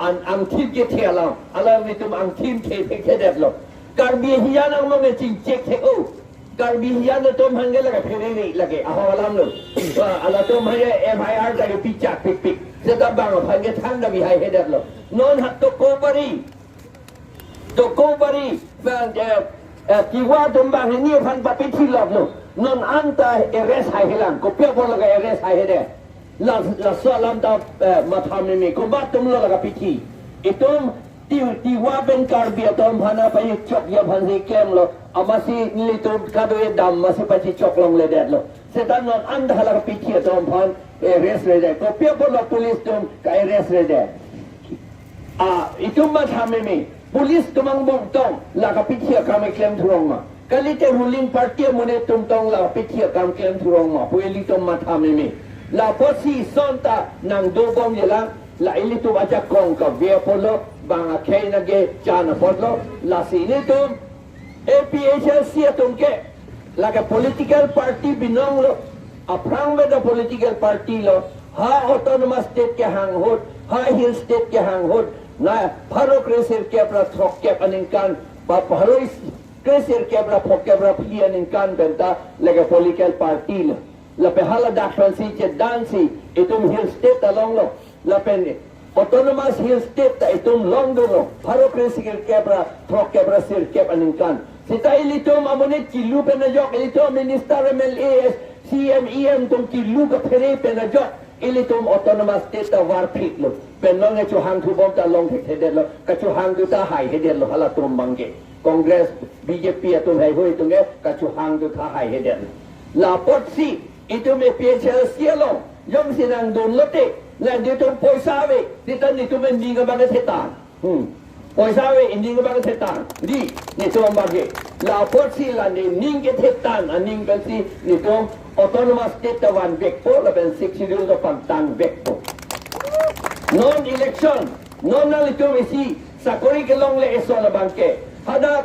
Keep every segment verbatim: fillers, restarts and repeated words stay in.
an angthim kethe alam, alanglitum angthim the the thedetlo. Karbi hijan angbong chingchek the o. Karbi hijan atum aphan ke lake pherere lake ahok alam lo. Wah, halatum aphan ke F I R ta kepichak pikpik. Seta bang aphan ke than ta bihai hedetlo. Non ha Tokopari. Tokopari aphan, eh, eh, Tiwa atum banghini aphan papithi loklo. Non anta arrest haihelang. Kopi apot lake arrest haihedet. La, laso alam ta, eh, matha meme. Komat atumlo la kapithi. Itum Ti, Tiwa pen Karbi atum aphan pachechokji aphansi klemlo. Amatsi nelitum kado-e dam amatsi pachechok longledetlo. Seta non anta la kapithi atum aphan arrest redet. Kopi apotlo police atum ka-arrest redet. Ah, itum matha meme. Police atum angbong tong la kapithi akam keklem thurong ma? Kalite ruling party amonit atum tong la kapithi akam klem thurong ma pu ilitum matha meme. La apotsi ison ta nangdobomjilang, la ilitum ajakong kave apotlo, bang akhei nangkechan apotlo, lasi ilitum A P H L C atum ke lake political party binonglo, aphrang beda political party lo, ha autonomous state kehang ahut, ha hill state kehang ahut, na pharo kresirkep ra throkkep aningkan, ba pharo is-, kresirkep ra phokep ra phli aningkan penta lake political party lo. Lapen haladak aphansi chedansi itum hill state alonglo. Lapen autonomous hill state ta itum longdunlo. Pharo kresirkep ra throkkep ra sirkep aningkan. Seta ilitum amonit kilu pen ajok, ilitum minister, M L A, C M, E M atum kilu kaphere pen ajok ilitum autonomous state ta varphitlo. Pen long e chohang thubom ta long thekthedetlo. Kachohang thu ta haihedetlo halatum abangke. Congress, B J P atum heihui atum ke kachohang thu ta haihedetlo. La apotsi itum A P H L C along jongsi nangdunlote, la nelitum poisa ave, seta nelitum ening abang thetan. Hmm. Poisa ave, ening abang thetan. Di, nelitum abangke. La apotsi la nening kethetan aning pensi nelitum autonomous state ta vanvekpo, lapen Sixth Schedule ta pangtangvekpo. Non election, non nanglitum isi sakori kelongle eson abangke. Hadak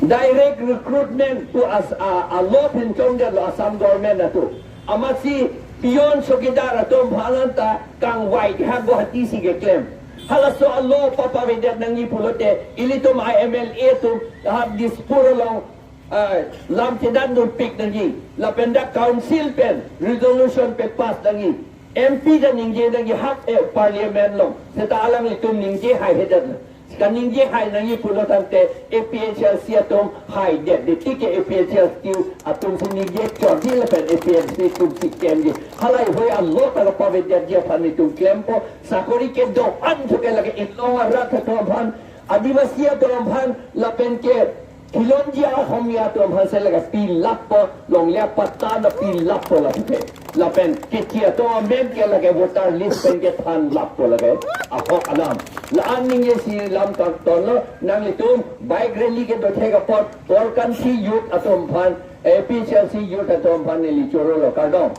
direct recruitment pu as a, a law pinchongdetlo Assam government atum. Amatsi peon chowkidar atum aphan anta kangvai ha Guwahati si keklem. Halaso a law papavedet nangji pulote ilitum I M L A atum ha Dispur along, ah, lam chedan dunpik nangji. Lapen dak council pen resolution papass nangji. M P ta ningje nangji ha, eh, parliament along. Seta alanglitum ningje haihedetlo. Kaningje hai nangji pulo tangte A P H L C atum haidet, de tike A P H L C atumsi ningje chordi lapen A P H L C atumsi klemji. Halaheihui a law ta kapavedetji aphan nelitum klempo, sakori kedo-an thu ke lake inglong arat atum aphan, Adivasi atum aphan, lapen ke khilonjia Ohomia atum aphansi lake pilappo, longle apatta ta pilappo lake. Lapen kechi atum amen ke lake voter list pen kethanlappo lake. Ahok alam. La-an ningjesi lam kangtonlo, nanglitum bike rally kedothe apot, Korkanthi youth atum aphan, A P H L C youth atum aphan neli chorolo, kardom.